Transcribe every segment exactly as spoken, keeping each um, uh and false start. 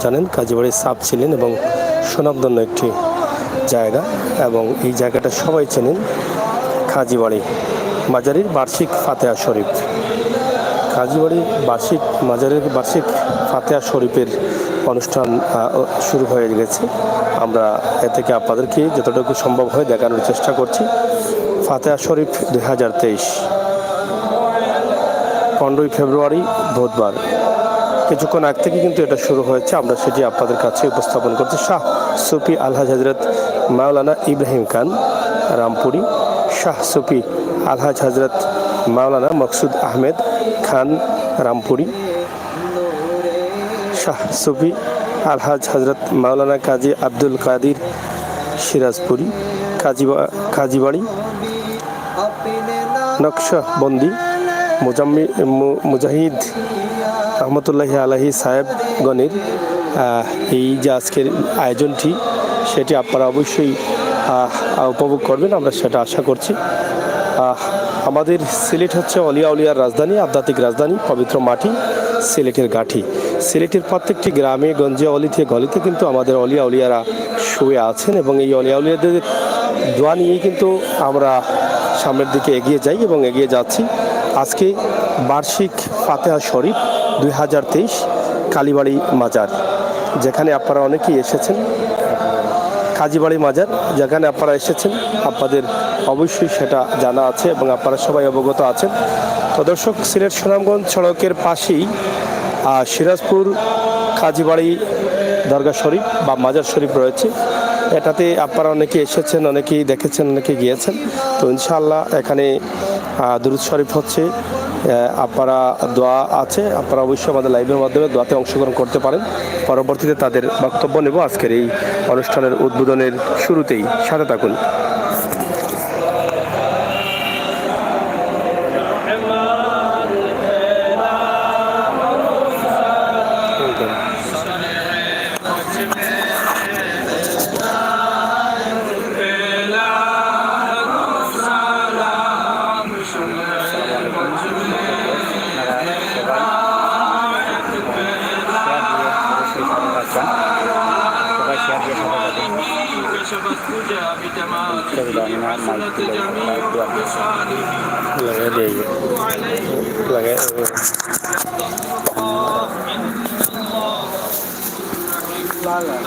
জানেন, কাজীবাড়ি সাব ছিলেন এবং সুনামধন্য একটি জায়গা, এবং এই জায়গাটা সবাই চেনেন। কাজীবাড়ি মাজারের বার্ষিক ফাতেহা শরীফ, কাজীবাড়ি বার্ষিক মাজারের বার্ষিক ফাতেহা শরীফের অনুষ্ঠান আহ, শুরু হয়ে গেছে। আমরা এ থেকে আপনাদেরকে যতটুকু সম্ভব হয় দেখানোর চেষ্টা করছি। ফাতেহা শরীফ দুই হাজার তেইশ, পনেরোই ফেব্রুয়ারি, বুধবার। কিছুক্ষণ আগ থেকে কিন্তু এটা শুরু হয়েছে, আমরা সেটি আপনাদের কাছে উপস্থাপন করছি। শাহ সুফি আলহাজ হজরত মাওলানা ইব্রাহিম খান রামপুরি, শাহ সুফি আলহাজ হজরত মাওলানা মকসুদ আহমেদ খান রামপুরি, শাহ সুফি আলহাজ হজরত মাওলানা কাজী আব্দুল কাদির সিরাজপুরি, কাজীবা-, কাজীবাড়ি, নকশবন্দি, মুজাম্মি-, মু-, মুজাহিদ রহমতুল্লাহ আলাহি সাহেবগণের, আহ, এই যে আজকের আয়োজনটি, সেটি আপনারা অবশ্যই, আহ, উপভোগ করবেন, আমরা সেটা আশা করছি। আহ, আমাদের সিলেট হচ্ছে অলিয়া উলিয়ার রাজধানী, আধ্যাত্মিক রাজধানী, পবিত্র মাটি, সিলেটের ঘাঁটি। সিলেটের প্রত্যেকটি গ্রামে গঞ্জে, অলিতে গলিতে কিন্তু আমাদের অলিয়া উলিয়ারা শুয়ে আছেন এবং এই অলিয়া উলিয়াদের দোয়া নিয়েই কিন্তু আমরা সামনের দিকে এগিয়ে যাই এবং এগিয়ে যাচ্ছি। আজকে বার্ষিক ফাতেহা শরীফ দুই হাজার তেইশ, কালীবাড়ি মাজার, যেখানে আপনারা অনেকেই এসেছেন। কাজীবাড়ি মাজার, যেখানে আপনারা এসেছেন, আপনাদের অবশ্যই সেটা জানা আছে এবং আপনারা সবাই অবগত আছেন। তো দর্শক, সিলেট সুনামগঞ্জ সড়কের পাশেই, আহ, সিরাজপুর কাজীবাড়ি দরগা শরীফ বা মাজার শরীফ রয়েছে। এটাতে আপনারা অনেকেই এসেছেন, অনেকেই দেখেছেন, অনেকেই গিয়েছেন। তো ইনশাআল্লাহ এখানে, আহ, দুরূদ শরীফ হচ্ছে, আহ, আপনারা দোয়া আছে, আপনারা অবশ্যই আমাদের লাইভের মাধ্যমে দোয়াতে অংশগ্রহণ করতে পারেন। পরবর্তীতে তাদের বক্তব্য নেব আজকের এই অনুষ্ঠানের উদ্বোধনের শুরুতেই। সাথে থাকুন।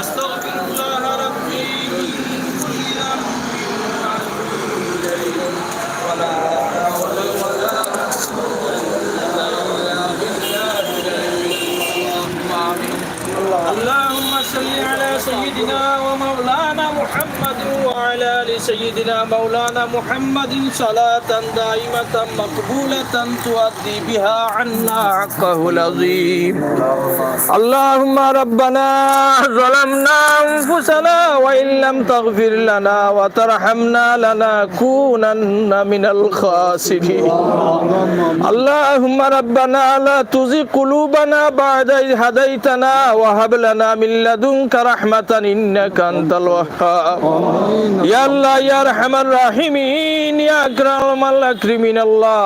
أستغفر الله ربي من كل ذنب وأتوب إليه. ولا حول ولا قوة إلا بالله العلي العظيم. اللهم صل على سيدنا ومولانا محمد وعلى آل سيدنا مولانا محمد صلاة دائمة مقبولة تؤدي بها عنا حقه العظيم. اللهم ربنا ظلمنا أنفسنا وإن لم تغفر لنا وترحمنا لنكونن من الخاسرين. اللهم ربنا لا تزغ قلوبنا بعد إذ هديتنا وهب لنا من لدنك رحمة إنك أنت الوهاب. ইয়া আল্লাহ, ইয়া আরহামার রাহিমিন, ইয়া আকরামাল আকরামিন আল্লাহ।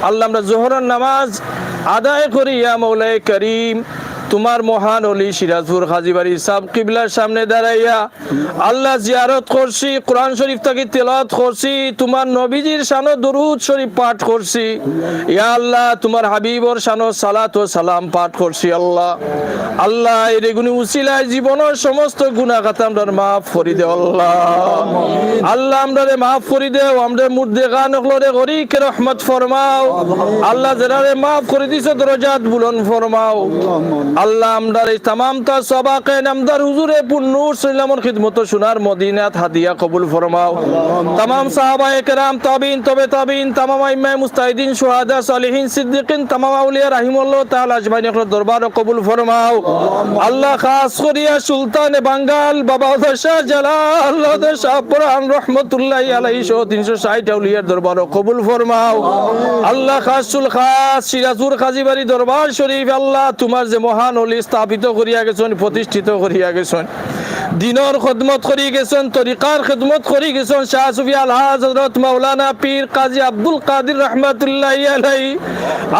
আল্লাহ, আমরা জোহরর নামাজ আদায় করি, ইয়া মাওলায়ে করিম, তুমার মহান অলি সিরাজপুর কাজীবাড়ি সাব কিবলার সামনে দাঁড়াইয়া আল্লাহ জিয়ারত করছি, কোরআন শরীফ থাকি তেলাওয়াত করছি, তুমার নবীজির শানো দরুদ শরীফ পাঠ করছি। ইয়া আল্লাহ, তুমার হাবিবর শানো সালাত ও সালাম পাঠ করছি আল্লাহ। আল্লাহ, এরে গুনি উসিলায় জীবনর সমস্ত গুনাহ খাতা আমরার মাফ করি দেও আল্লাহ। আল্লাহ, আমরারে মাফ করি দেও, আমরার মুর্দেগান অকলরে গরিকে রহমত ফরমাও। আল্লাহ, যেরারে মাফ করি দিছো দরজাত বুলন্দ ফরমাও। আল্লাহ, আমরার এই তামামতা সাবাকে নামদার হুজুরে পুর নূর সাল্লামর খিদমত সোনার মদিনাত হাদিয়া কবুল ফরমাও। তামাম সাহাবায়ে কেরাম, তাবিন, তবে তাবিন, তামাম আইম্মায়ে মুস্তাহিদিন, শুহাদা, সালিহিন, সিদ্দিকিন, তামাম আউলিয়া রাহিমুল্লাহ তাআলা আজমাইন অকলর দরবার কবুল ফরমাও। আল্লাহ, খাস করিয়া সুলতানে বাঙ্গাল বাবা হুদা শাহ জালাল হুদা শাহ পরান রহমতুল্লাহি আলাইহি সহ তিনশো ষাট আউলিয়ার দরবার কবুল ফরমাও। আল্লাহ, খাসুল খাস সিরাজপুর কাজীবাড়ি দরবার শরীফ, আল্লাহ, তুমার যে মহান অলি স্থাপিত করিয়া গেছইন, প্রতিষ্ঠিত করিয়া গেছইন, দিনর খেদমত করি গেছইন, তরিকার খেদমত করি গেছইন শাহ সুফি আলহাজ হযরত মাওলানা পীর কাজী আব্দুল কাদির রহমাতুল্লাহি আলাইহি।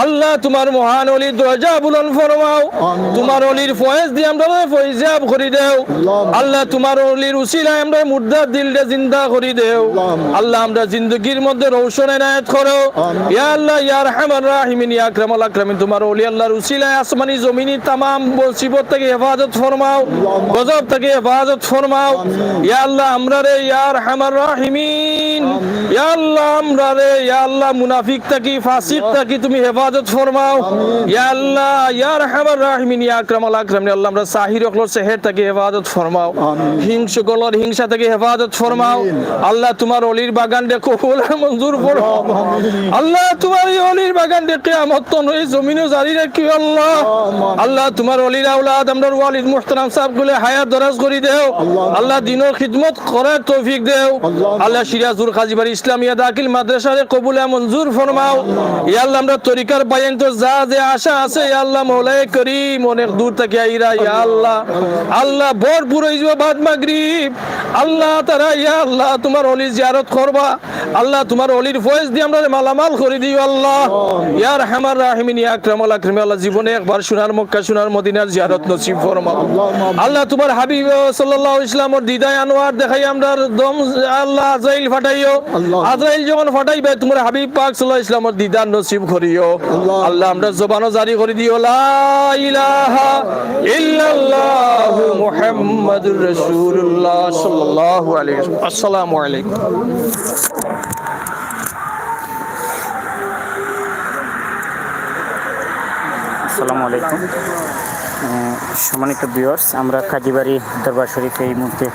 আল্লাহ, তুমার মহান অলির দরজা বুলন্দ ফরমাও। আমিন। তুমার অলির ফয়েজ দি আমরারে ফয়েজিয়াব করি দেও। আল্লাহ। আল্লাহ, তুমার অলির উসিলায় আমরার মুর্দা দিলরে জিন্দা করি দেও। আল্লাহ। আল্লাহ, আমরা জিন্দেগির মধ্যে রওশন এনায়েত করো। আমিন। ইয়া আল্লাহ, ইয়া আরহামার রাহিমিন, ইয়া আকরামাল আকরামিন, তুমার অলি আল্লাহর উসিলায় আসমানি জমিনি তামাম মুসিবত থাকি হেফাজত ফরমাও, আল্লাহ। গজব থাকি হেফাজত ফরমাও। আমিন। ইয়া আল্লাহ, আমরারে ইয়া আরহামার রাহিমিন, আমিন। ইয়া আল্লাহ, আমরারে ইয়া আল্লাহ, মুনাফিক থাকি, ফাসিক থাকি তুমি হেফাজত ফরমাও। আমিন। ইয়া আল্লাহ, ইয়া আরহামার রাহিমিন, ইয়া আকরামাল আকরামিন, আল্লাহ, আমরা সাহির অকলর সেহের থাকি হেফাজত ফরমাও। আমিন। হিংসুকলর হিংসা থাকি হেফাজত ফরমাও। আমিন। আল্লাহ, তুমার অলির বাগানরে কবুল আর মঞ্জুর ফরমাও। আমিন। আল্লাহ, তুমার এই অলির বাগানরে কিয়ামত তন অই জমিনো জারি রাখিও আল্লাহ। আমিন। আল্লাহ, তুমার অলির আওলাদ আমরার ওয়ালিদ মুহতারাম সাহেব গুলে হায়াত দরাজ করি দেও। আল্লাহ। আল্লাহ, দিনর খিদমত করার তৌফিক দেও। আল্লাহ। আল্লাহ, সিরাজপুর কাজীবাড়ি ইসলামিয়া দাখিল মাদ্রাসারে কবুল আর মঞ্জুর ফরমাও। ইয়া আল্লাহ, আমরা তরিকার ভাইয়াইন্তর যা যে আশা আছে, ইয়া আল্লাহ, মাওলায়ে করিম, অনেক দূর থাকি আইরা, ইয়া আল্লাহ। আল্লাহ, ভরপুর অই যাইবো বাদ মাগরিব। আল্লাহ, তারা, ইয়া আল্লাহ, তুমার অলি জিয়ারত করবা। আল্লাহ, তুমার অলির ফয়েজ দি আমরারে মালামাল করি দিও, আল্লাহ। ইয়া আরহামার রাহিমিন, ইয়া আকরামাল আকরামিন, আল্লাহ, জীবনে একবার সোনার মক্কা, সোনার মদিনার জিয়ারত নসিব ফরমাও। আল্লাহ, তুমার হাবিব সাল্লাল্লাহু আলাইহি ওয়াসাল্লামর দিদায় আনোয়ার দেখাই আমরার দম, আল্লাহ, আজরাইল ফাটাইও। আল্লাহ। আজরাইল যখন ফাটাইবায়, তুমার হাবিব পাক সাল্লাল্লাহু আলাইহি ওয়াসাল্লামর দিদার নসিব করিও। আল্লাহ। আল্লাহ, আমরার জবানো জারি করি দিও, লা ইলাহা ইল্লাল্লাহু মুহাম্মাদুর রাসূলুল্লাহ সাল্লাল্লাহু আলাইহি ওয়াসাল্লাম। আসসালামু আলাইকুম। আসসালামু আলাইকুম। আহ, সম্মানিত ভিউয়ার্স, আমরা কাজীবাড়ি দরবার শরীফে এই মুহূর্তে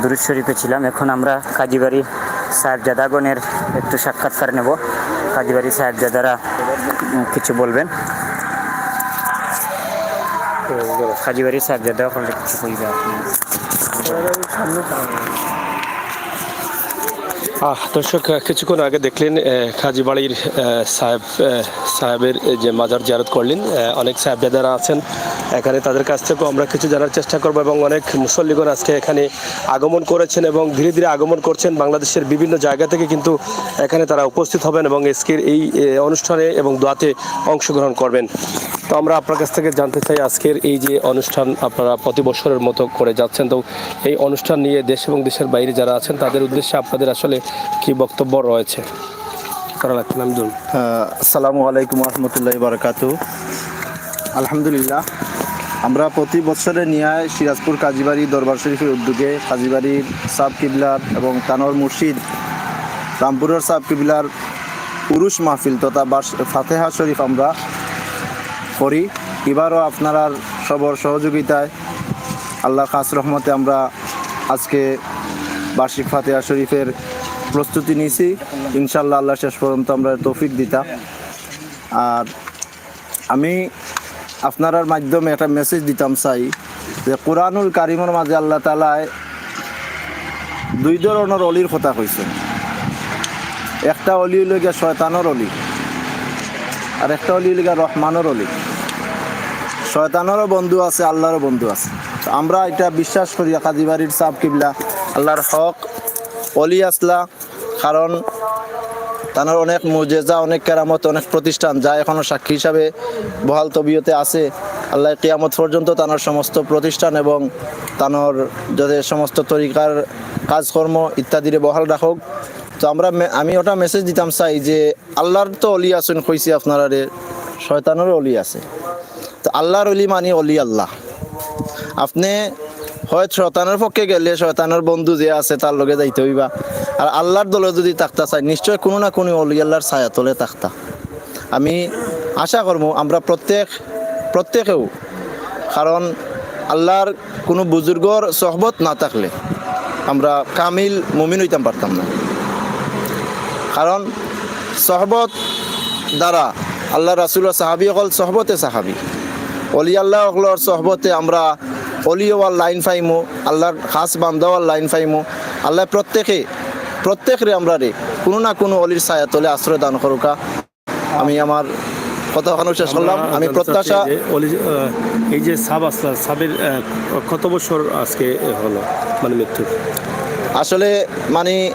দুরূদ শরীফে ছিলাম। এখন আমরা কাজীবাড়ি সাহেবজাদাগণের একটু সাক্ষাৎকার নেব। কাজীবাড়ি সাহেবজাদারা, উম, কিছু বলবেন। তো, কাজীবাড়ি সাহেবজাদা হলে কিছু কইবে আপনি। আহ, দর্শক, আহ, কিছুক্ষণ আগে দেখলেন, আহ, কাজীবাড়ির, আহ, সাহেব, আহ, সাহেবের এই যে মাজার জিয়ারত করলেন, আহ, অনেক সাহেবজাদারা আছেন এখানে, তাদের কাছ থেকেও আমরা কিছু জানার চেষ্টা করব এবং অনেক মুসল্লিগণ আজকে এখানে আগমন করেছেন এবং ধীরে ধীরে আগমন করছেন। বাংলাদেশের বিভিন্ন জায়গা থেকে কিন্তু এখানে তারা উপস্থিত হবেন এবং আজকের এই, এ, অনুষ্ঠানে এবং দোয়াতে অংশগ্রহণ করবেন। তো আমরা আপনার কাছ থেকে জানতে চাই, আজকের এই যে অনুষ্ঠান আপনারা প্রতি বছরের মতো করে যাচ্ছেন, তো এই অনুষ্ঠান নিয়ে দেশ এবং দেশের বাইরে যারা আছেন তাদের উদ্দেশ্যে আপনাদের আসলে কি বক্তব্য রয়েছে? করা লাগতো না, আমি ধরুন। আহ, আসসালামু আলাইকুম ওয়া রাহমাতুল্লাহি ওয়া বারাকাতুহু। আলহামদুলিল্লাহ, আমরা প্রতি বছরে নিয়ায় সিরাজপুর কাজীবাড়ি দরবার শরীফের উদ্যোগে কাজীবাড়ির সাব কিবলার এবং তানোর মুর্শিদ রামপুরর সাব কিবলার উরুস মাহফিল তথা বাস-, ফাতেহা শরীফ আমরা করি। এবারও আপনারার সবর সহযোগিতায় আল্লাহর খাস রহমতে আমরা আজকে বার্ষিক ফাতেহা শরীফের প্রস্তুতি নিছি। ইনশাআল্লাহ, আল্লাহ শেষ পর্যন্ত আমরা তৌফিক দিতা। আর আমি আপনারার মাধ্যমে একটা মেসেজ দিতাম চাই যে কোরআনুল কারিমর মাঝে আল্লাহ তাআলায় দুই ধরনর অলির কথা কইছেন। একটা অলি অইলো গিয়া শয়তানর অলি, আর একটা অলি অইলো গিয়া রহমানর অলি। শয়তানরও বন্ধু আছে, আল্লাহরও বন্ধু আছে। তো আমরা এটা বিশ্বাস করি, কাজীবাড়ির সাব কিবলা আল্লাহর হক অলি আছলা, কারণ তানোর অনেক মুজেজা, অনেক কেরামত, অনেক প্রতিষ্ঠান যা এখনো সাক্ষী হিসাবে বহাল তবিয়তে আছে। আল্লাহ কিয়ামত পর্যন্ত তানোর সমস্ত প্রতিষ্ঠান এবং তানোর যে সমস্ত তরিকার কাজকর্ম ইত্যাদিরে বহাল রাখুক। তো আমরা মে-, আমি ওটা মেসেজ দিতাম চাই যে আল্লাহর তো অলি আছেন, কইছি আপনারারে, শয়তানরও অলি আছে। তো আল্লাহর অলি মানি অলি আল্লাহ। আপনে হয় শয়তানর পক্ষে গেলে শয়তানর বন্ধু যে আছে তার লগে যাইতে অইবা, আর আল্লাহর দলে যদি থাকতা চাই নিশ্চয় কোনো না কোনো অলি আল্লাহর ছায়া তলে থাকতা। আমি আশা করমু আমরা প্রত্যেক, প্রত্যেকেউ, কারণ আল্লাহর কোনো বুজুর্গর সহবত না থাকলে আমরা কামিল মুমিন অইতাম পারতাম না। কারণ সহবত দ্বারা আল্লাহ রাসুলর সাহাবি অকল সহবতে সাহাবি, অলি আল্লাহ অকলর সহবতে আমরা অলি অওয়ার লাইন পাইমু, আল্লাহর খাস বান্দা অওয়ার লাইন পাইমু। আল্লাহ প্রত্যেকে, প্রত্যেকরে আমরারে কোনো না কোনো অলির ছায়া তলে আশ্রয় দান করুকা। আমি আমার কথা ওখানে শেষ করলাম। আমি প্রত্যাশা এই যে সাব আসলাম সাবের কত বছর আজকে হলো, মানে মৃত্যুর? আসলে মানে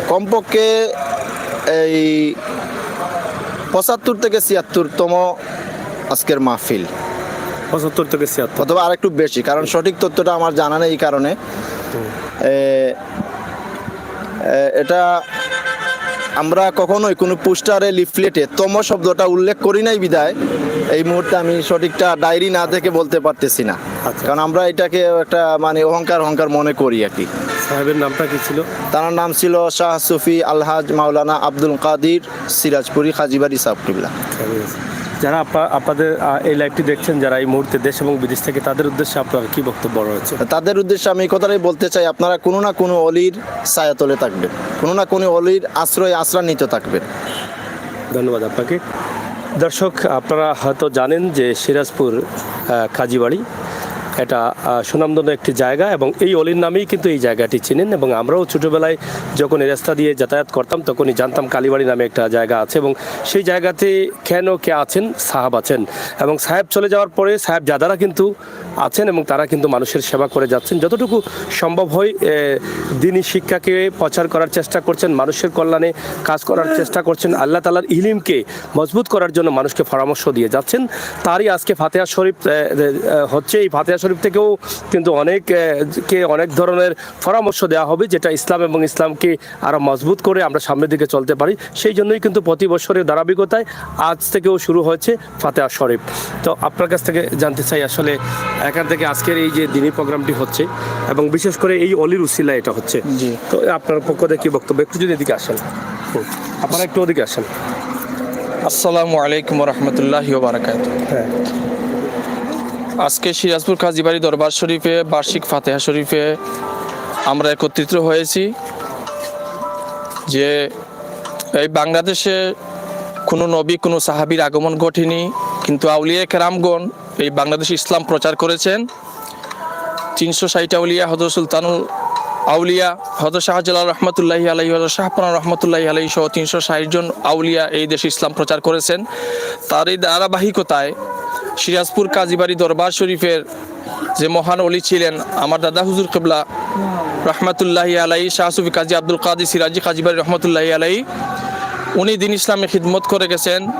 কমপক্ষে এই পঁচাত্তর থেকে ছিয়াত্তরতম আজকের মাহফিল। পঁচাত্তর থেকে ছিয়াত্তর। অথবা আরেকটু বেশি, কারণ সঠিক তথ্যটা আমার জানা নেই এই কারণে। এ, এ, এটা আমরা কখনোই কোনো পোস্টারে, লিফলেটে তম শব্দটা উল্লেখ করি নাই বিধায় এই মুহূর্তে আমি সঠিকটা ডায়েরি না দেখে বলতে পারতেছি না। আচ্ছা। কারণ আমরা এটাকে একটা মানে অহংকার অহংকার মনে করি আর কি। সাহেবের নামটা কি ছিল? তার নাম ছিল শাহ সুফি আলহাজ মাওলানা আব্দুল কাদির সিরাজপুরি, কাজীবাড়ি, সাব কিবলা। যারা আপনা- আপনাদের আহ, এই লাইভটি দেখছেন, যারা এই মুহূর্তে দেশ এবং বিদেশ থেকে, তাদের উদ্দেশ্যে আপনার কি বক্তব্য রয়েছে? তাদের উদ্দেশ্যে আমি এই কথাটাই বলতে চাই, আপনারা কোনো না কোনো অলির ছায়াতলে থাকবেন, কোনো না কোনো অলির আশ্রয় আশ্রয়ান্বিত থাকবেন। ধন্যবাদ আপনাকে। দর্শক, আপনারা হয়তো জানেন যে সিরাজপুর আহ, কাজীবাড়ি, এটা আহ, সুনামধন্য একটি জায়গা এবং এই অলির নামেই কিন্তু এই জায়গাটি চিনেন। এবং আমরাও ছোটোবেলায় যখন এই রাস্তা দিয়ে যাতায়াত করতাম, তখনই জানতাম কালীবাড়ি নামে একটা জায়গা আছে এবং সেই জায়গাতে কেন কে আছেন, সাহাব আছেন। এবং সাহেব চলে যাওয়ার পরে সাহেবজাদারা কিন্তু আছেন এবং তারা কিন্তু মানুষের সেবা করে যাচ্ছেন। যতটুকু সম্ভব হয়, এ, দিনী শিক্ষাকে প্রচার করার চেষ্টা করছেন, মানুষের কল্যাণে কাজ করার চেষ্টা করছেন, আল্লাহ তাআলার ইলিমকে মজবুত করার জন্য মানুষকে পরামর্শ দিয়ে যাচ্ছেন। তারই আজকে ফাতেহা শরীফ, এ, এ, হচ্ছে। এই ফাতেহা শরীফ থেকেও কিন্তু অনেক, এ, কে অনেক ধরনের পরামর্শ দেওয়া হবে, যেটা ইসলাম এবং ইসলামকে আরও মজবুত করে আমরা সামনের দিকে চলতে পারি। সেই জন্যই কিন্তু প্রতি বছরের ধারাবাহিকতায় আজ থেকেও শুরু হয়েছে ফাতেহা শরীফ। তো আপনার কাছ থেকে জানতে চাই, আসলে এখান থেকে আজকের এই যে দিনী প্রোগ্রামটি হচ্ছে এবং বিশেষ করে এই অলির উসিলায় এটা হচ্ছে, জি। তো আপনার পক্ষ থেকে কি বক্তব্য? একটু যদি এদিকে আসেন। হুম। আপনারা একটু ওদিকে আসেন। আসসালামু আলাইকুম রহমতুল্লাহ বারাকাত। হ্যাঁ। আজকে সিরাজপুর কাজীবাড়ি দরবার শরীফে বার্ষিক ফাতেহা শরীফে আমরা একত্রিত হয়েছি। যে এই বাংলাদেশে কোনো নবী, কোনো সাহাবীর আগমন ঘটেনি, কিন্তু আউলিয়া কেরামগণ এই বাংলাদেশে ইসলাম প্রচার করেছেন। তিনশো ষাট আউলিয়া, হজরত সুলতানুল আউলিয়া, হজরত শাহজালাল রহমতুল্লাহি আলাইহি, হজরত শাহপরান রহমতুল্লাহি আলাইহি সহ তিনশো ষাট জন আউলিয়া এই দেশে ইসলাম প্রচার করেছেন। তার এই ধারাবাহিকতায় সিরাজপুর কাজীবাড়ি দরবার শরীফের যে মহান অলি ছিলেন আমার দাদা হুজুর কিবলা রহমতুল্লাহি আলাইহি, শাহ সুফি কাজী আব্দুল কাদির সিরাজি কাজীবাড়ি রহমতুল্লাহি আলাইহি, উনি দিন ইসলামে খিদমত করে গেছেন,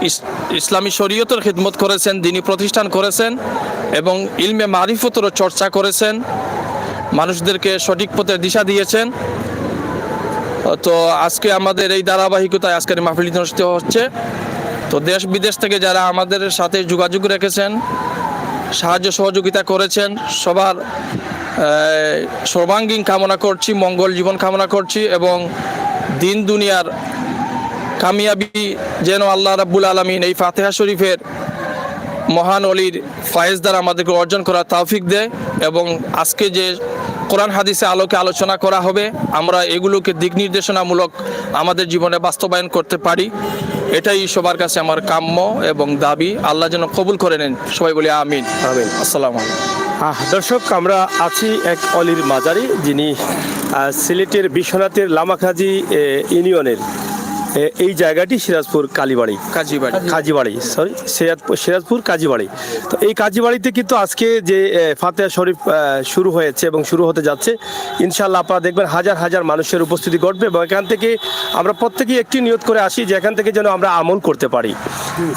ইস- ইসলামী শরীয়তের খিদমত করেছেন, দিনী প্রতিষ্ঠান করেছেন এবং ইলমে মারিফতেরও চর্চা করেছেন, মানুষদেরকে সঠিক পথের দিশা দিয়েছেন। তো আজকে আমাদের এই ধারাবাহিকতায় আজকের এই মাহফিল অনুষ্ঠিত হচ্ছে। তো দেশ বিদেশ থেকে যারা আমাদের সাথে যোগাযোগ রেখেছেন, সাহায্য সহযোগিতা করেছেন, সবার আহ, সর্বাঙ্গীন কামনা করছি, মঙ্গল জীবন কামনা করছি এবং দিন দুনিয়ার কামিয়াবি যেন আল্লাহ রাব্বুল আলামিন এই ফাতেহা শরীফের মহান অলির ফয়েজ দ্বারা আমাদেরকে অর্জন করার তৌফিক দেয় এবং আজকে যে কোরআন হাদিসে আলোকে আলোচনা করা হবে, আমরা এগুলোকে দিক নির্দেশনামূলক আমাদের জীবনে বাস্তবায়ন করতে পারি, এটাই সবার কাছে আমার কাম্য এবং দাবি। আল্লাহ যেন কবুল করে নেন। সবাই বলি আমিন। আমিন। আসসালামু আলাইকুম। আহ, দর্শক, আমরা আছি এক অলির মাজারে, যিনি আহ, সিলেটের বিশ্বনাথের লামাকাজি এ, ইউনিয়নের এ, এই জায়গাটি সিরাজপুর কালীবাড়ি। কাজীবাড়ি। কাজীবাড়ি, সরি, সিরাজপুর, সিরাজপুর কাজীবাড়ি। তো এই কাজীবাড়িতে কিন্তু আজকে যে এ, ফাতেহা শরীফ আহ, শুরু হয়েছে এবং শুরু হতে যাচ্ছে, ইনশাআল্লাহ আপনারা দেখবেন হাজার হাজার মানুষের উপস্থিতি ঘটবে এবং এখান থেকে আমরা প্রত্যেকেই একটি নিয়ত করে আসি যে এখান থেকে যেন আমরা আমল করতে পারি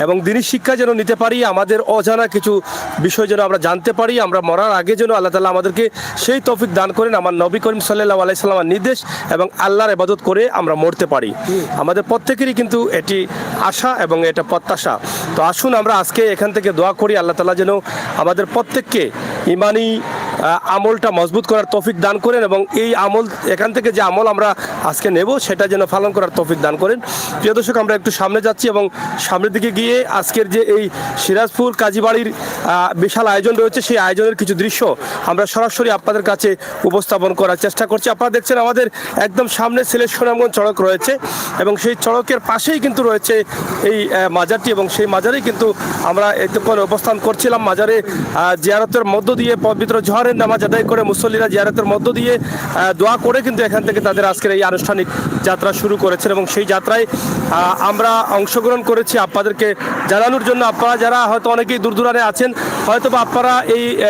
এবং দিনী শিক্ষা যেন নিতে পারি, আমাদের অজানা কিছু বিষয় যেন আমরা জানতে পারি, আমরা মরার আগে যেন আল্লাহ তাআলা আমাদেরকে সেই তৌফিক দান করেন। আমার নবী করিম সাল্লাল্লাহু আলাইহি সাল্লামের নির্দেশ এবং আল্লাহর ইবাদত করে আমরা মরতে পারি। আমাদের প্রত্যেকেরই কিন্তু এটি আশা এবং এটা প্রত্যাশা। তো আসুন আমরা আজকে এখান থেকে দোয়া করি, আল্লাহ তাআলা যেন আমাদের প্রত্যেককে ইমানি আহ, আমলটা মজবুত করার তৌফিক দান করেন এবং এই আমল, এখান থেকে যে আমল আমরা আজকে নেব, সেটা যেন পালন করার তৌফিক দান করেন। প্রিয় দর্শক, আমরা একটু সামনে যাচ্ছি এবং সামনের দিকে গিয়ে আজকের যে এই সিরাজপুর কাজীবাড়ির আহ, বিশাল আয়োজন রয়েছে, সেই আয়োজনের কিছু দৃশ্য আমরা সরাসরি আপনাদের কাছে উপস্থাপন করার চেষ্টা করছি। আপনারা দেখছেন আমাদের একদম সামনে সিলেট সুনামগঞ্জ সড়ক রয়েছে এবং সেই সড়কের পাশেই কিন্তু রয়েছে এই আহ, মাজারটি এবং সেই মাজারেই কিন্তু আমরা এতক্ষণ অবস্থান করছিলাম। মাজারে আহ, জিয়ারতের মধ্য দিয়ে পবিত্র জোহর নামাজ আদায় করে মুসল্লিরা জিয়ারতের মধ্য দিয়ে, আহ, দোয়া করে কিন্তু এখান থেকে তাদের আজকের এই আনুষ্ঠানিক যাত্রা শুরু করেছেন এবং সেই যাত্রায়, আহ, আমরা অংশগ্রহণ করেছি। আপনাদেরকে জানানোর জন্য, আপনারা যারা হয়তো অনেকেই দূর দূরানে আছেন, হয়তো বা আপনারা এই, আহ,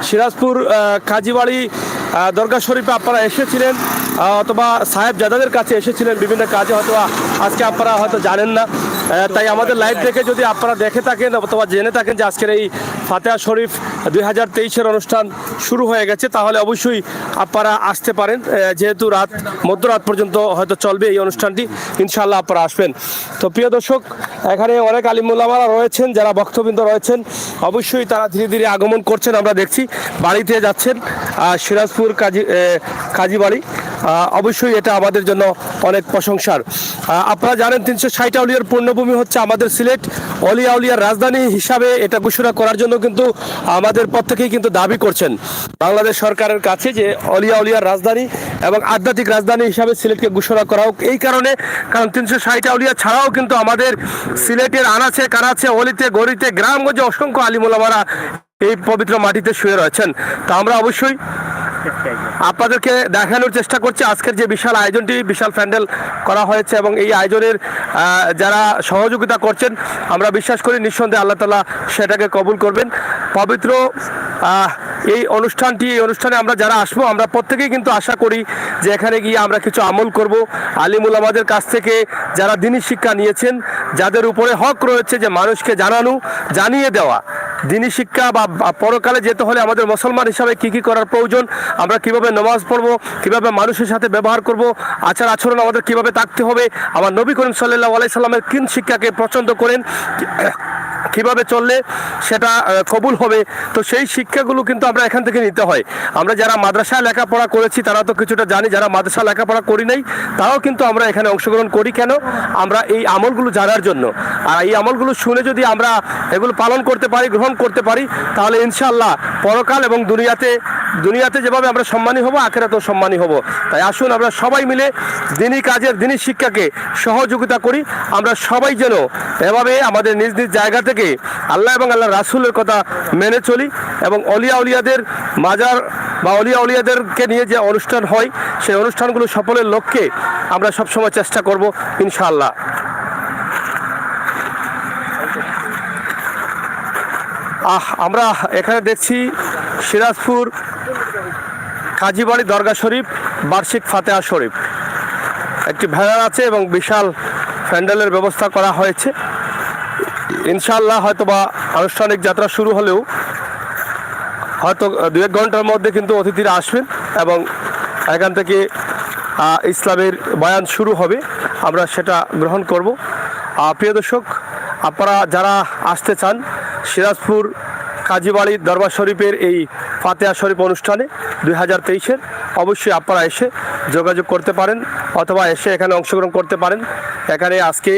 সিরাজপুর, আহ, কাজীবাড়ি, আহ, দরগা শরীফে আপনারা এসেছিলেন, আহ, অথবা সাহেবজাদাদের কাছে এসেছিলেন বিভিন্ন কাজে, হয়তো আজকে আপনারা হয়তো জানেন না। আহ, তাই আমাদের লাইভ দেখে যদি আপনারা দেখে থাকেন অথবা জেনে থাকেন যে আজকের এই ফাতেহা শরীফ দুই হাজার তেইশের অনুষ্ঠান শুরু হয়ে গেছে, তাহলে অবশ্যই আপনারা আসতে পারেন। আহ, যেহেতু রাত, মধ্যরাত পর্যন্ত হয়তো চলবে এই অনুষ্ঠানটি, ইনশাআল্লাহ আপনারা আসবেন। তো প্রিয় দর্শক, এখানে অনেক আলিম উলামারা রয়েছেন, যারা ভক্তবৃন্দ রয়েছেন, অবশ্যই তারা ধীরে ধীরে আগমন করছেন। আমরা দেখছি বাড়িতে যাচ্ছেন, আহ, সিরাজপুর কাজী, আহ, কাজীবাড়ি। আহ, অবশ্যই এটা আমাদের জন্য অনেক প্রশংসার। আহ, আপনারা জানেন, তিনশো ষাট আউলিয়ার পুণ্যভূমি হচ্ছে আমাদের সিলেট। অলি আউলিয়ার রাজধানী হিসাবে এটা ঘোষণা করার জন্য কিন্তু আমাদের প্রত্যেকেই কিন্তু দাবি করছেন বাংলাদেশ সরকারের কাছে যে অলি আউলিয়ার রাজধানী এবং আধ্যাত্মিক রাজধানী হিসাবে সিলেটকে ঘোষণা করা হোক। এই কারণে, কারণ তিনশো ষাট আউলিয়া ছাড়াও কিন্তু আমাদের সিলেটের আনাচে কানাচে, অলিতে গলিতে, গ্রামগঞ্জে অসংখ্য আলিম ওলামারা এই পবিত্র মাটিতে শুয়ে রয়েছেন। তা আমরা অবশ্যই আপনাদেরকে দেখানোর চেষ্টা করছি আজকের যে বিশাল আয়োজনটি, বিশাল প্যান্ডেল করা হয়েছে এবং এই আয়োজনের, আহ, যারা সহযোগিতা করছেন, আমরা বিশ্বাস করি নিঃসন্দেহে আল্লাহ তাআলা সেটাকে কবুল করবেন। পবিত্র, আহ, এই অনুষ্ঠানটি, এই অনুষ্ঠানে আমরা যারা আসবো, আমরা প্রত্যেকেই কিন্তু আশা করি যে এখানে গিয়ে আমরা কিছু আমল করব। আলিম উলামাদের কাছ থেকে যারা দ্বীনি শিক্ষা নিয়েছেন, যাদের উপরে হক রয়েছে যে মানুষকে জানানো, জানিয়ে দেওয়া, দ্বীনি শিক্ষা বা, বা পরকালে যেতে হলে আমাদের মুসলমান হিসাবে কি কি করার প্রয়োজন, আমরা কিভাবে নামাজ পড়বো, কিভাবে মানুষের সাথে ব্যবহার করব, আচার আচরণ আমাদের কিভাবে থাকতে হবে, আমার নবী করিম সাল্লাল্লাহু আলাইহি সাল্লামের কোন শিক্ষাকে পছন্দ করেন, কি-, কিভাবে চললে সেটা, আহ, কবুল হবে। তো সেই শিক্ষাগুলো কিন্তু আমরা এখান থেকে নিতে হয়। আমরা যারা মাদ্রাসায় লেখাপড়া করেছি তারা তো কিছুটা জানি, যারা মাদ্রাসা লেখাপড়া করি নাই তারাও কিন্তু আমরা এখানে অংশগ্রহণ করি। কেন? আমরা এই আমলগুলো জানার জন্য। আর এই আমলগুলো শুনে যদি আমরা এগুলো পালন করতে পারি, গ্রহণ করতে পারি, তাহলে ইনশাআল্লাহ পরকাল এবং দুনিয়াতে, দুনিয়াতে যেভাবে আমরা সম্মানী হব, আখেরাতেও সম্মানী হব। তাই আসুন আমরা সবাই মিলে দ্বীনি কাজের, দ্বীনি শিক্ষাকে সহযোগিতা করি। আমরা সবাই যেন এভাবে আমাদের নিজ নিজ জায়গা থেকে আল্লাহ এবং আল্লাহর রাসূলের কথা মেনে চলি এবং অলিয়া উলিয়াদের মাজার বা অলিয়া উলিয়াদেরকে নিয়ে যে অনুষ্ঠান হয়, সেই অনুষ্ঠানগুলো সফলের লক্ষ্যে আমরা সবসময় চেষ্টা করব ইনশাআল্লাহ। আহ, আমরা এখানে দেখছি সিরাজপুর কাজীবাড়ি দরগা শরীফ বার্ষিক ফাতেহা শরীফ, একটি ব্যানার আছে এবং বিশাল প্যান্ডেলের ব্যবস্থা করা হয়েছে। ইনশাআল্লাহ হয়তো বা আনুষ্ঠানিক যাত্রা শুরু হলেও হয়তো দু এক ঘন্টার মধ্যে কিন্তু অতিথিরা আসবেন এবং এখান থেকে, আহ, ইসলামের বয়ান শুরু হবে, আমরা সেটা গ্রহণ করব। আহ, প্রিয় দর্শক, আপনারা যারা আসতে চান সিরাজপুর কাজীবাড়ি দরবার শরীফের এই ফাতেহা শরীফ অনুষ্ঠানে দুই হাজার তেইশের, অবশ্যই আপনারা এসে যোগাযোগ করতে পারেন অথবা এসে এখানে অংশগ্রহণ করতে পারেন। এখানে আজকে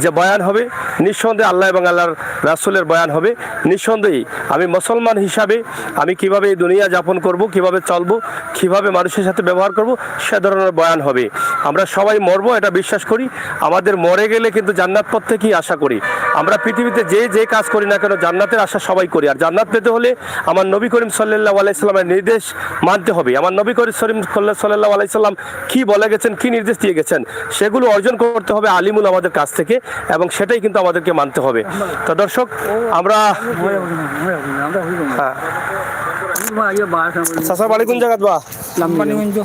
যে বয়ান হবে, নিঃসন্দেহে আল্লাহ এবং আল্লাহর রাসূলের বয়ান হবে। নিঃসন্দেহে আমি মুসলমান হিসাবে আমি কিভাবে এই দুনিয়া যাপন করব, কিভাবে চলবো, কিভাবে মানুষের সাথে ব্যবহার করব, সে ধরনের বয়ান হবে। আমরা সবাই মরবো, এটা বিশ্বাস করি। আমাদের মরে গেলে কিন্তু জান্নাত প্রত্যেকেই আশা করি। আমরা পৃথিবীতে যে যে কাজ করি না কেন, জান্নাতের আশা সবাই করি। আর জান্নাত পেতে হলে আমার নবী করিম সাল্লাল্লাহু আলাইহি সাল্লামের নির্দেশ মানতে হবে। আমার নবী করিম সাল্লাল্লাহু আলাইহি সাল্লাম কি বলে গেছেন, কি নির্দেশ দিয়ে গেছেন, সেগুলো অর্জন করতে হবে আলিমুল আমাদের কাছ থেকে, এবং সেটাই কিন্তু আমাদেরকে মানতে হবে। তো দর্শক, আমরা, হ্যাঁ, চাচা বাড়ি কোন জায়গাত বা? কোম্পানিগঞ্জ।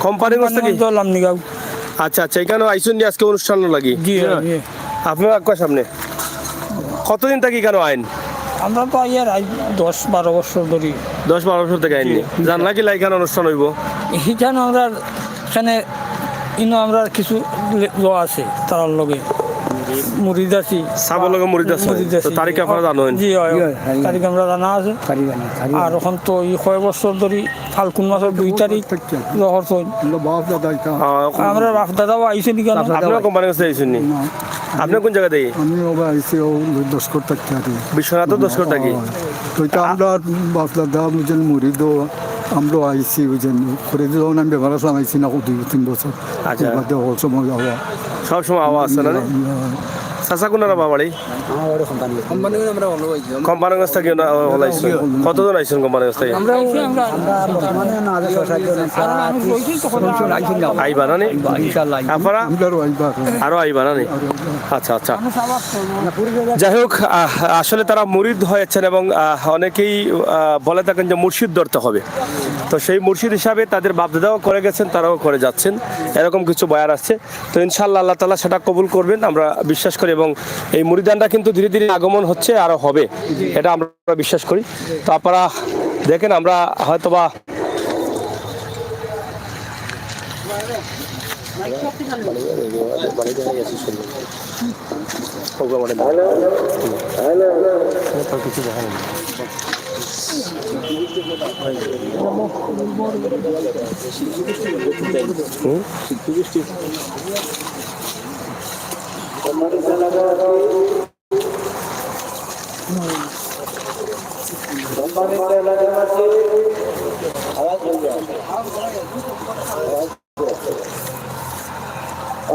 কোম্পানিগঞ্জ থেকে? কোম্পানিগঞ্জ, লামনিগাঁও। আচ্ছা, আচ্ছা, এখানে আইসুন নি আজকে অনুষ্ঠান লাগি? জি, জি। আপনারা আক্কা সামনে কতদিন থাকি এখানে আইন? আমরা তো আইয়ার আই দশ বারো বছর ধরি। দশ বারো বছর থেকে আইন নি? জি। জানলা কিলা এখানে অনুষ্ঠান হইব? এখানে আমরা এখানে ইনো আমরা কিছু লে-, লো আছে, তারার লগে মুরিদ আছি। সাবর লগে মুরিদ আছে? মুরিদ আছি। তো তারিখ আপনারা জানেন? জি, হয়। জি, হয়, হয়। তারিখ আমরা জানা আছে। তারিখ জানা, তারিখ আর জানা। এখন তো এই কয় বছর ধরি ফাল্গুন মাসের দুই তারিখ জহর থইন। আমরা বাপ দাদা এটা। আহ, আমরা বাপ দাদাও আইছে নি কেন? বাপ দাদা আপনারা কোম্পানির কাছে আইছেন নি? না। আপনি কোন জায়গা থেকে? আমি ওবা আইছি, ও দশকর থাকি আর কি। বিশ্বনাথ দশকর থাকি? হয়। তো এটা আমরা বাপ দাদা বুঝেন মুরিদ, আমরাও আইছি বুঝেন। করে যখন আমি বেমার আসলাম, আইছি না দুই তিন বছর। আচ্ছা। বাদে হল সময় যাওয়া। সব সময় আওয়া আছে না? চাচা, কোনারা বাবা বাড়ি? আমার বাড়ি কোম্পানি। কোম্পানি আমরা হলো ওই যে কোম্পানিগঞ্জ থাকি ওলা আইছইন। কতজন আইছইন কোম্পানিগঞ্জ থাকি? আমরা আমরা বর্তমানে না আছে ছয় সাত জন, প্রায় ত্রিশ চল্লিশ জন আইছইন না। আইবা না নি? ইনশাআল্লাহ আইবা। আপনারা? আমরাও আইবা। আরো আইবা না নি? আচ্ছা, আচ্ছা। যাই হোক, আহ, আসলে তারা মুরিদ হয়েছেন এবং, আহ, অনেকেই, আহ, বলে থাকেন যে মুর্শিদ ধরতে হবে। তো সেই মুর্শিদ হিসাবে তাদের বাপদাদাও করে গেছেন, তারাও করে যাচ্ছেন, এরকম কিছু বয়ান আসছে। তো ইনশাআল্লাহ আল্লাহ তাআলা সেটা কবুল করবেন, আমরা বিশ্বাস করি। এবং এই মুরিদানরা কিন্তু ধীরে ধীরে আগমন হচ্ছে, আরো হবে, এটা আমরা বিশ্বাস করি। তো আপনারা দেখেন, আমরা হয়তোবা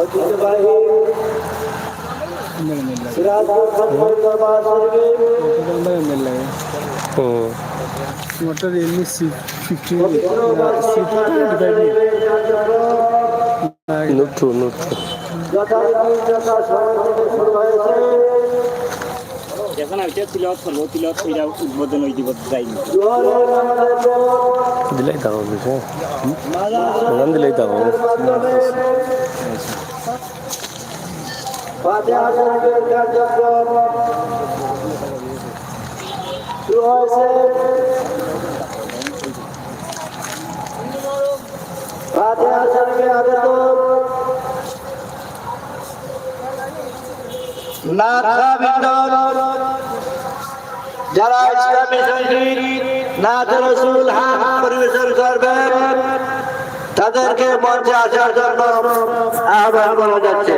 ঐতিহ্যবাহী সিরাজপুর সরকারি দরবার শরীফে হুম। মোটর এমনি সিট ফিফটি পবিত্র সিট বার্ষিক ডিভাইড নেই। কার্যক্রম নুটু, নুটু। যথারীতি যথাসময় থেকে শুরু হয়েছে। এখন আমি তিলাওয়াত করবো, তিলাওয়াত কইরা উদ্বোধন ওই দিব, যাই না। জোহরের নামাজের পর দিলাই দাও, বুঝছো? প্রধান দিলাই দাও। ফাতিহা শরীফের কার্যক্রম শুরু হয়েছে। ফাতিহা শরীফে আগত নাত খাওয়াবৃন্দ, যারা ইসলামী সঙ্গীত, নাত রসুল, হামদ পরিবেশন করবেন, তাদেরকে মঞ্চে আসার জন্য আহ্বান করা যাচ্ছে।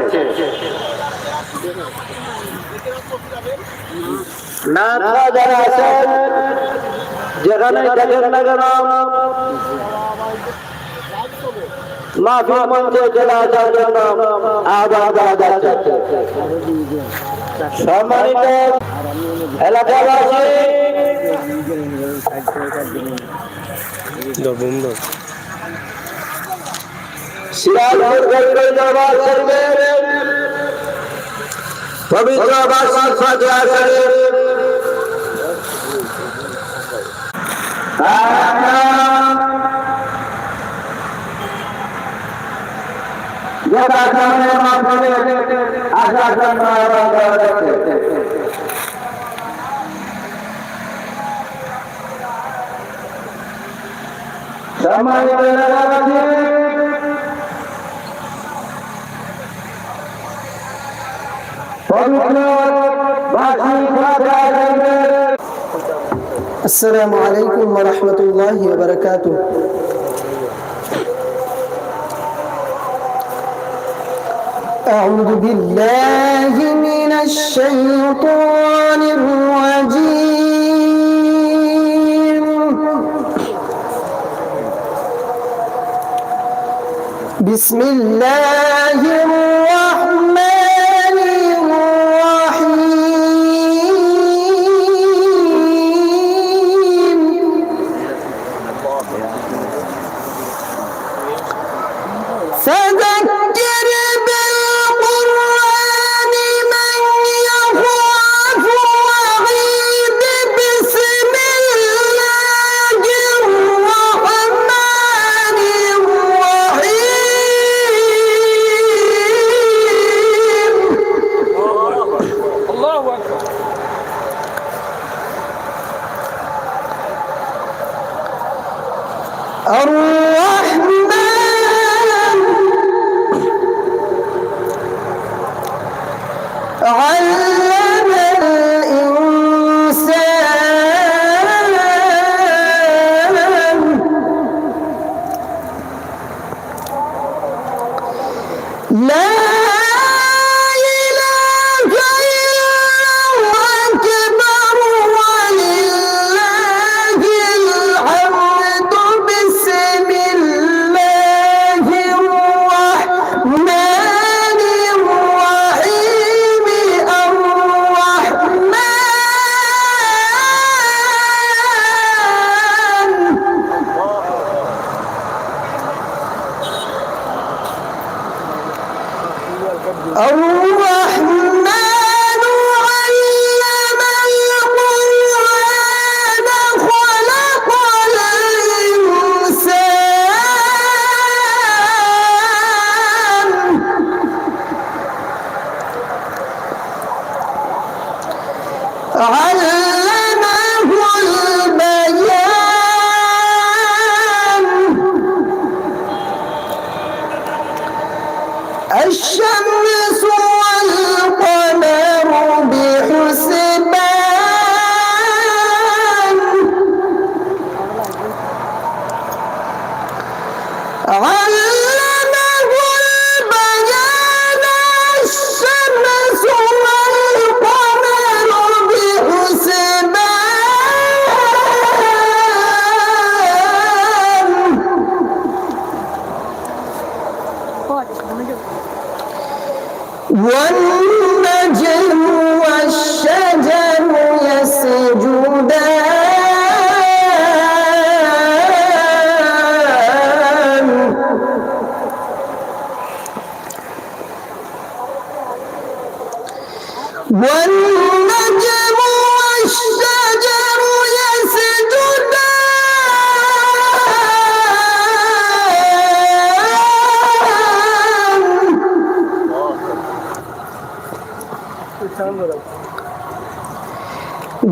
নাত খাওয়া যারা আছেন, যেখানে থাকেন না কেন, মাহফিল মঞ্চে চলে আসার জন্য আহ্বান করা যাচ্ছে। সম্মানিত এলাকাবাসী, সিরাজপুর গরিবের দরবার শরীফের পবিত্র বার্ষিক ফাতিহা শরীফ যথাসময়ের মাধ্যমে আসার জন্য আহ্বান করা যাচ্ছে। সম্মানিত এলাকাবাসী, পবিত্র বার্ষিক ফাতিহা শরীফের السلام عليكم ورحمة الله وبركاته. أعوذ بالله من الشيطان الرجيم. بسم الله الرحمن الرحيم. فذكر بالقرآن من يخاف وعيد. بسم الله الرحمن الرحيم. الله أكبر. الرحمن. علم الإنسان. لا إله إلا الله أكبر، ولله الحمد. بسم الله.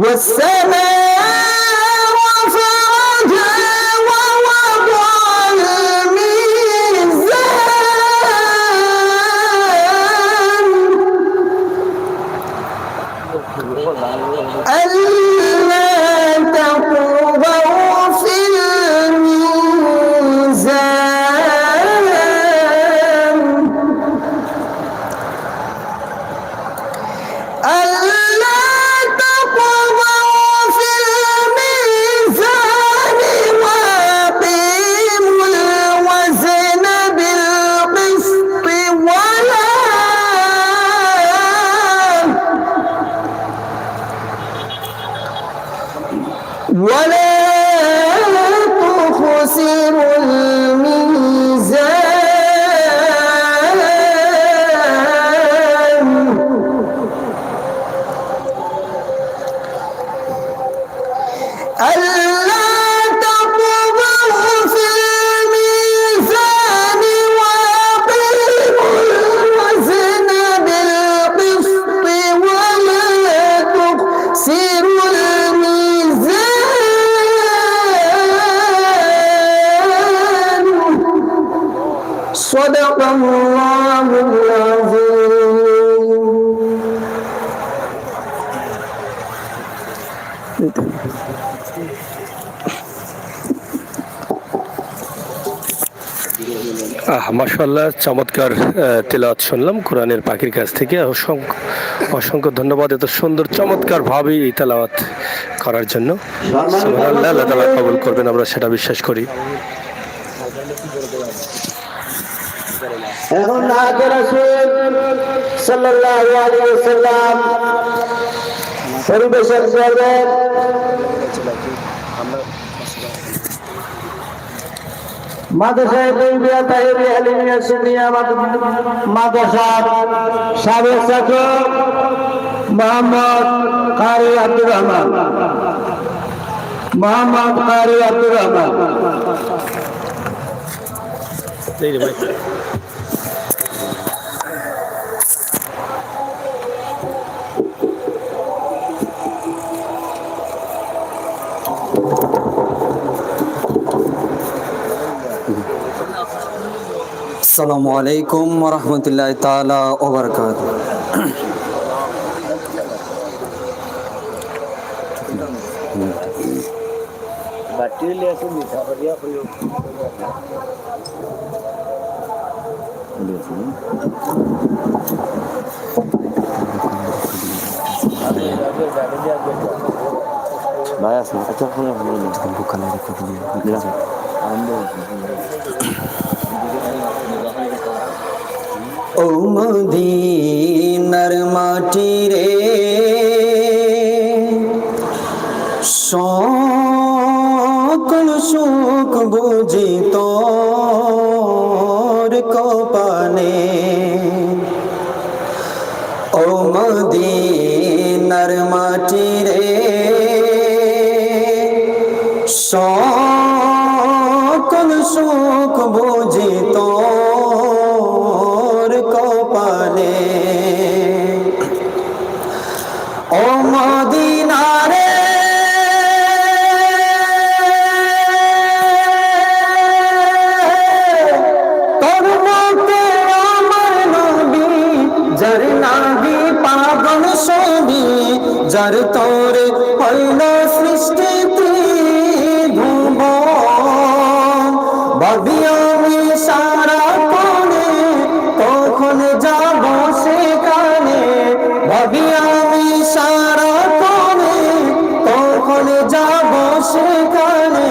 والسماء رفعها ووضع الميزان. ألا تطغوا في الميزان. ألا تطغوا في الميزان وأقيموا الوزن بالقسط ولا ولا تخسروا الميزان. ألا تطغوا في الميزان وأقيموا الوزن بالقسط ولا تخسروا الميزان. صدق الله العظيم. আহ, মাশাআল্লাহ, চমৎকার, আহ, তিলাওয়াত শুনলাম কোরআনের পাখির কাছ থেকে। অসংখ্য, অসংখ্য ধন্যবাদ এত সুন্দর চমৎকারভাবে এই তেলাওয়াত করার জন্য। সুবহানাল্লাহ, আল্লাহ তাআলা কবুল করবেন, আমরা সেটা বিশ্বাস করি। এখন নাতে রাসূল সাল্লাল্লাহু আলাইহি ওয়াসাল্লাম পরিবেশন করবেন মাদ্রাসায়ে তরবিয়া তাহিরিয়া আলিমিয়া সুন্নিয়া মাদ-, মাদ্রাসার সাবেক ছাত্র মোহাম্মদ কারি আব্দুর রহমান। মোহাম্মদ কারি আব্দুর রহমান। এই রে ভাই। আসসালামু আলাইকুম ওয়া রাহমাতুল্লাহি তাআলা ওয়া বারাকাতুহু। ভাই আছে, আচ্ছা, ফোন রাখো, ফোন রাখো। ও মদিনার মাটি রে, সকল সুখ বুঝি তোর কপালে। ও মদিনার মাটি রে, সকল সুখ বুঝি তোর কপালে। ও মদিনা রে, তোর মতে আমার নবী, যার লাগি পাগল সবই, যার তরে হইল সৃষ্টি ত্রিভুবন। ভাবি আমি সারাক্ষণে কখন যাব সেখানে, ভাবি আমি সারাক্ষণে কখন যাব সেখানে,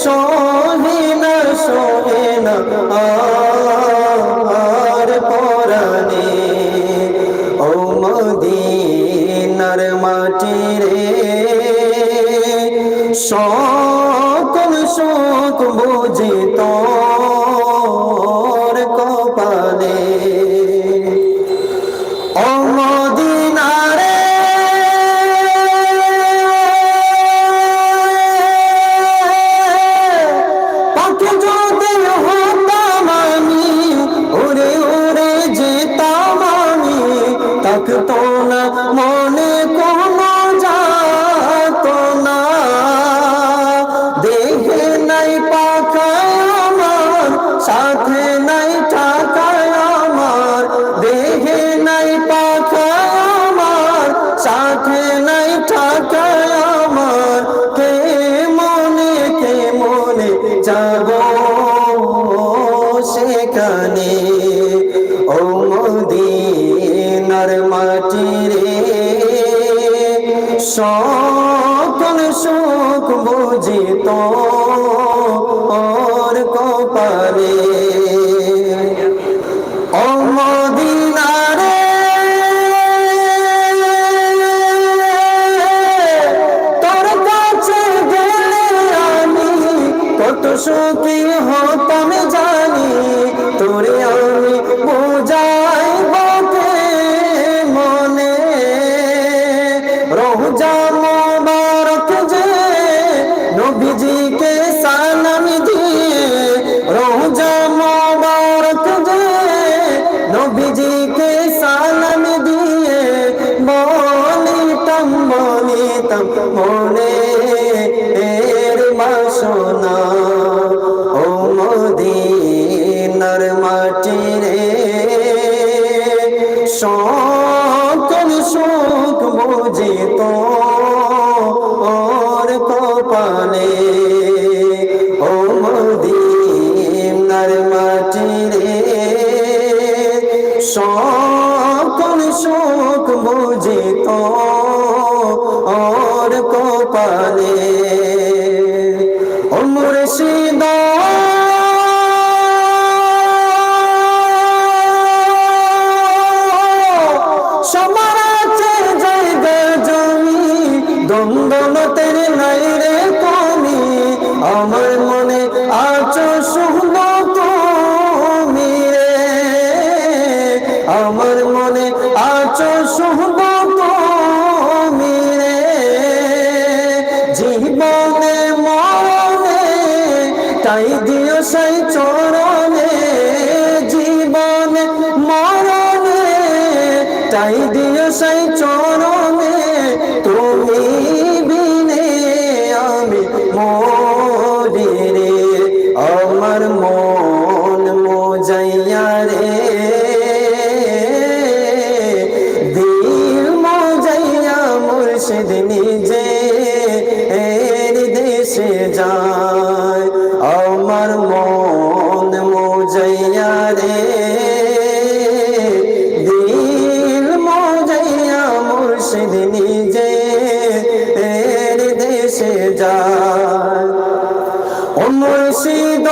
সহে না, সহে না আর পরাণে। ও মদিনার মাটি রে, সকল সুখ বুঝি তোর কপালে। ও মদিনা রে, পাখি যদি হতাম আমি, উড়ে উড়ে যেতাম আমি, থাকতো না নাই পাখায় আমার, সাথে নাই টাকায় আমার, দেহে নাই পাখায় আমার, সাথে নাই টাকায় আমার, কেমনে, কেমনে যাব সেখানে? ও মদিনার মাটি রে, সকল সুখ বুঝি তোর কপালে। ও মদিনা রে, তোর কাছে গেলে আমি কত সুখী হতাম জানি, তোরে আমি বুঝাইব কেমনে। রওজা মোবারক যে নবীজিকে সালাম দিয়ে, রওজা মোবারক যে নবীজিকে সালাম দিয়ে, বলিতাম, বলিতাম মনের বাসনা। ও মদিনার মাটি রে, সকল সুখ বুঝি তোর কপালে। ও মদিনার মাটি রে, সকল সুখ বুঝি তোর কপালে। ও মুর্শিদ, সবার আছে জায়গা জমি, দন দৌলতের নাই রে কমি। আমার মনে আছো শুধু তুমি রে, আমার মনে আছো শুধু তুমি রে। জীবনে মরণে ঠাই দিও সেই চরণে, জীবনে মরণে ঠাই দিও সেই চরণে। তুমি বিনে আমি মরি রে, আমার মন মজাইয়া রে, দিল মজাইয়া মুর্শিদ নিজে এর দেশে যায়। আমার মন মজাইয়া রে, দিল মজাইয়া মুর্শিদ নিজে এর দেশে যায়। ও মুর্শিদ,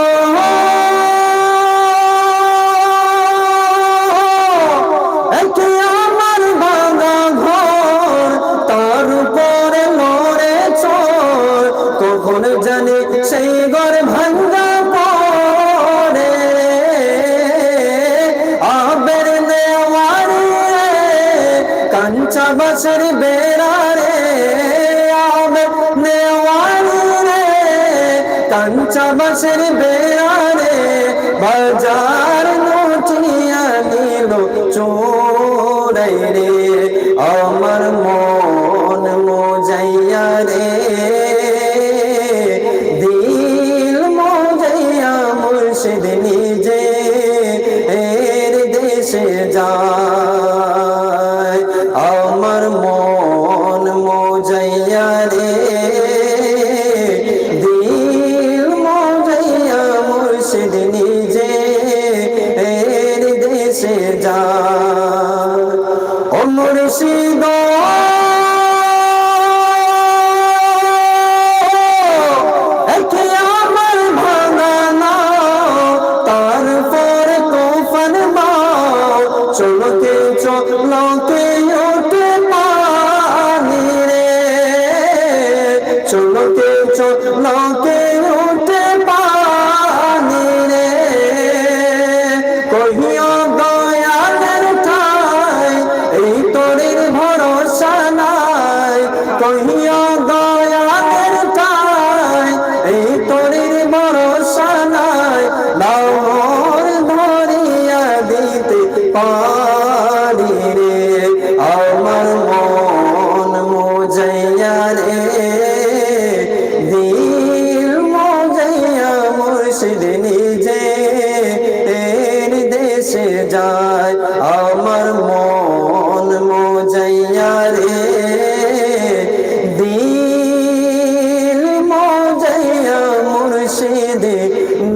একে আমার ভাঙা ঘর, তার উপরে লড়ে চড়, কখন জানি সেই ঘর ভাঙ্গা পড়ে। আবের নেওয়ারি রে, কাঞ্চা বাঁশের বেড়া রে, আবের নেওয়ারি রে, কাঞ্চা বাঁশের বেড়া রে, বাজার লুটিয়া নিল চোরাই রে। আমার মন মজাইয়া রে, দিল মজাইয়া মুর্শিদ নিজে এর দেশে যায়। আমার মন মজাইয়া রে, দিল মজাইয়া মুর্শিদ নিজে এর দেশে যায়। ও মুর্শিদ, একে আমার ভাঙা নাও,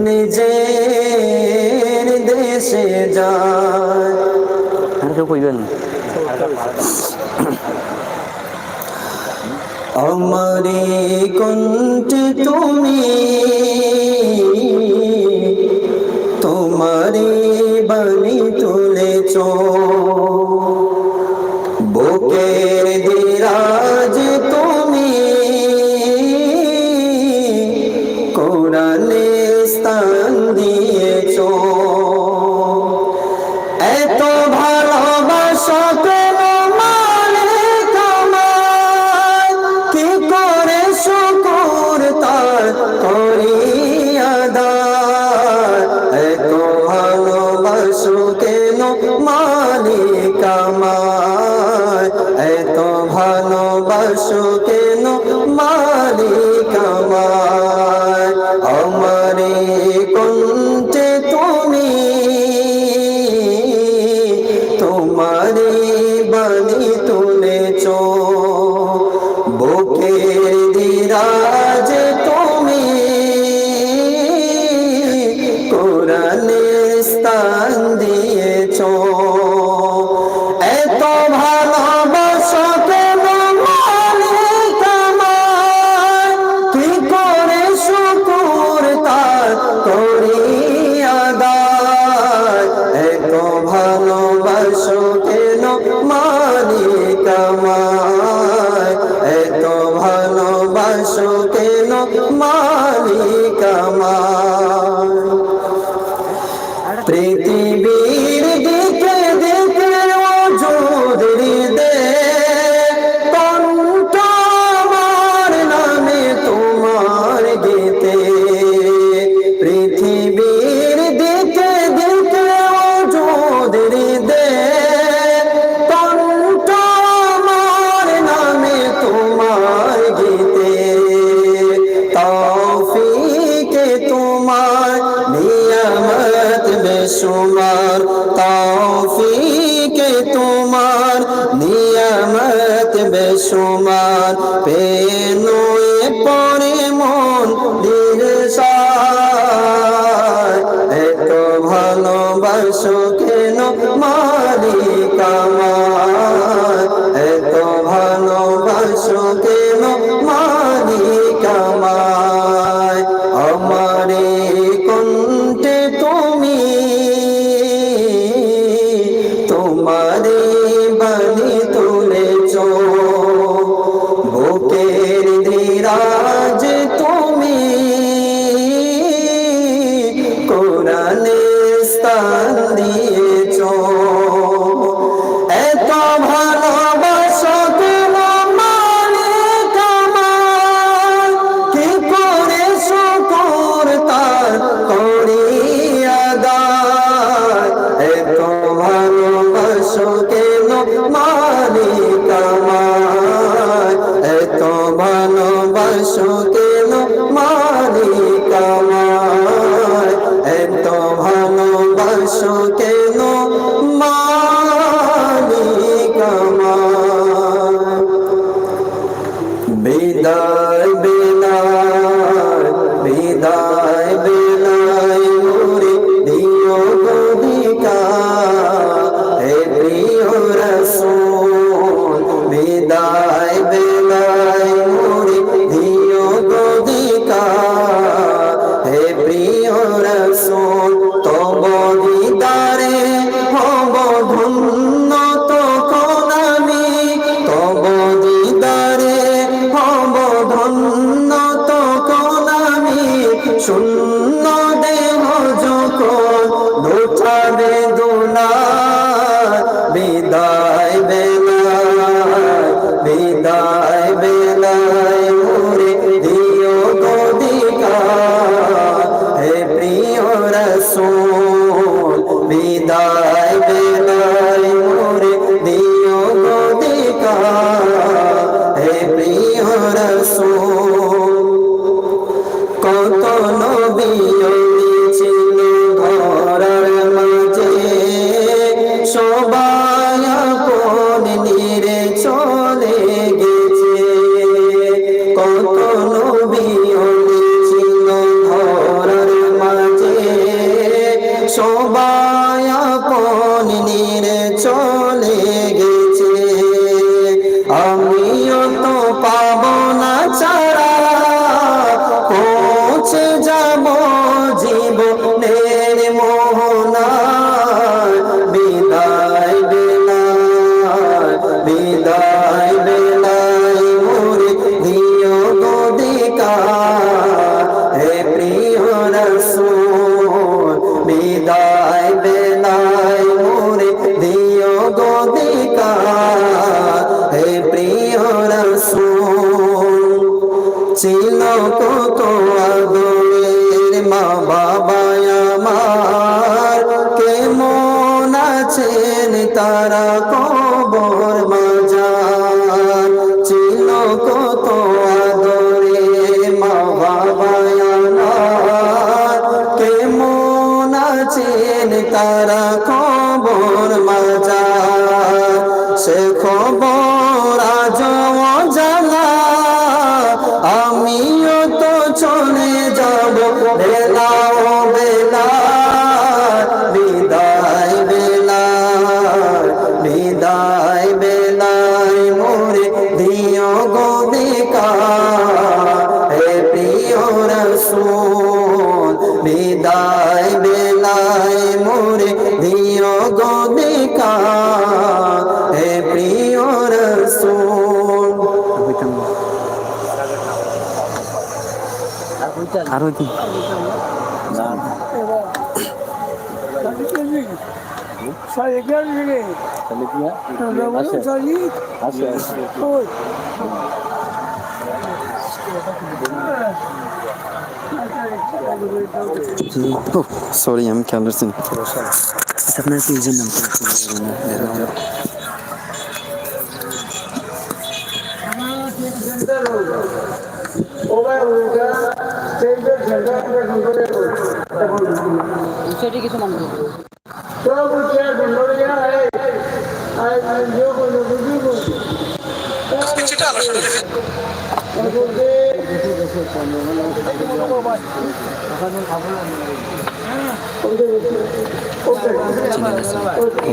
নিজের দেশে যায়। আর কেউ কইবেন? আমারি কণ্ঠে তুমি তোমারি বাণী তুলেছ, বুকের দিরাজ তুমি কোরআনে স্থান দিয়েছ। এত ভালোবাসা কেন মালিক আমার, কি করে শুকুর তার করি আদায়? এত ভালোবাসা কেন মালিক আমার, এত ভালোবাসা কেন মালিক আমার? আমারি কণ্ঠে তুমি তোমারি বাণী তুলেছ, বুকের দিরাজে তুমি কোরআনে স্থান দিয়েছ। এত ভালোবাসা কেন মালিক আমার, কি করে শুকুর তার করি আদায়? এত ভালোবাসা কেন মালিক আমার, এত ভালোবাসা কেন মালিক আমার? পৃথিবীর দিকে দিকে অজুদ হৃদে, কণ্ঠ আমার নামে তোমার গীতে। পৃথিবীর দিকে দিকে অজুদ হৃদে, কণ্ঠ আমার নামে তোমার গীতে। তৌফিকে তোমার নিয়ামত বেশুমার, তৌফিকে তোমার নিয়ামত বেশুমার, পেয়ে নয় পরে মন দিলশাদ। এত ভালোবাসো কেন মালিক আমার, এত ভালোবাসো কেন মালিক আমায়? আমারি কণ্ঠে তুমি তোমারি বাণী তুলেছ, বুকের দিরাজে তুমি কোরআনে স্থান দিয়েছ। এত ভালোবাসা কেন মালিক আমার, কি করে শুকুর তার করি আদায়? এত ভালোবাসা কেন মালিক আমার, এত ভালোবাসা কেন মালিক আমার, এত ভালোবাসা কেন মালিক আমার? বিদায় বেলায়, বিদায় বেলায় মোরে দিও গো দিদার, হে প্রিয় রাসূল। বিদায় বেলায় মোরে দিও গো দিদার, হে প্রিয় রাসূল। তব দিদারে হব ধন্য তখন আমি, তব দিদারে হব ধন্য তখন আমি। শূন্য দেহ যখন লুটাবে দুলার, বিদায় বেলায়, বিদায় বেলায় মোরে দিও গো দিদার, হে প্রিয় রাসূল। বিদায় বেলায় মোরে দিও গো দিদার, হে প্রিয় রাসূল। কত নবী অলি ছিল ধরার মাঝে, সবাই আপন নিরে চলে গেছে। কত নবী অলি ছিল ধরার বেলাল, বিদায় বেলাল, বিদায় বেলাল, মোরে দিও গো দেখা, হে প্রিয় রাসূল। বিদায় বেলাল, মোরে দিও গো দেখা, হে প্রিয় রাসূল। আর হইতে না। সরি, আমি খেয়াল রাখছি না। আচ্ছা, আপনার কি এই জন্য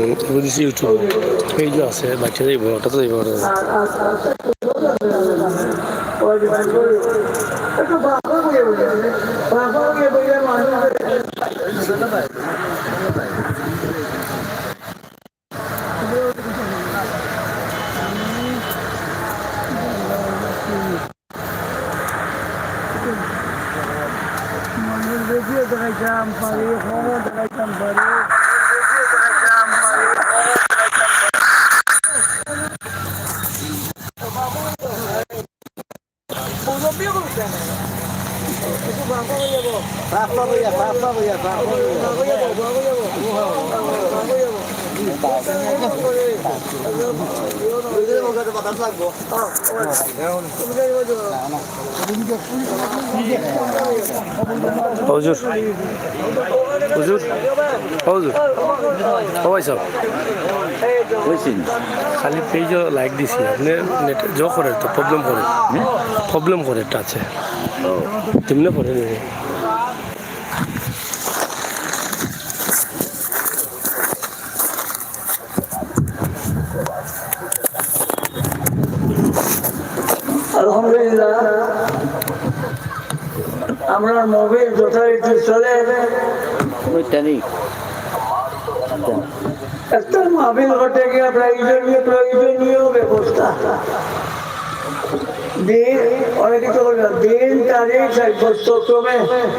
এই, এই যে YouTube page আছে, বাচ্চাদের বড়, ওটা তো এই বড়। হুজুর, হুজুর, ও হুজুর, ও ভাই সাহেব, বুঝছেন? খালি page-ও like দিছি, আপনি net জো করে তো problem করে, problem করে touch-এ। ও। তেমনি করে। আলহামদুলিল্লাহ, আমরার মহফিল যথারীতি চলে। ওইটা নেই। একটা মাহফিল করতে গিয়া প্রয়োজনীয়, প্রয়োজনীয় ব্যবস্থা। দিন, অনেকে তো বলবেন, দিন, তারিখ, সাব্যস্ত ক্রমে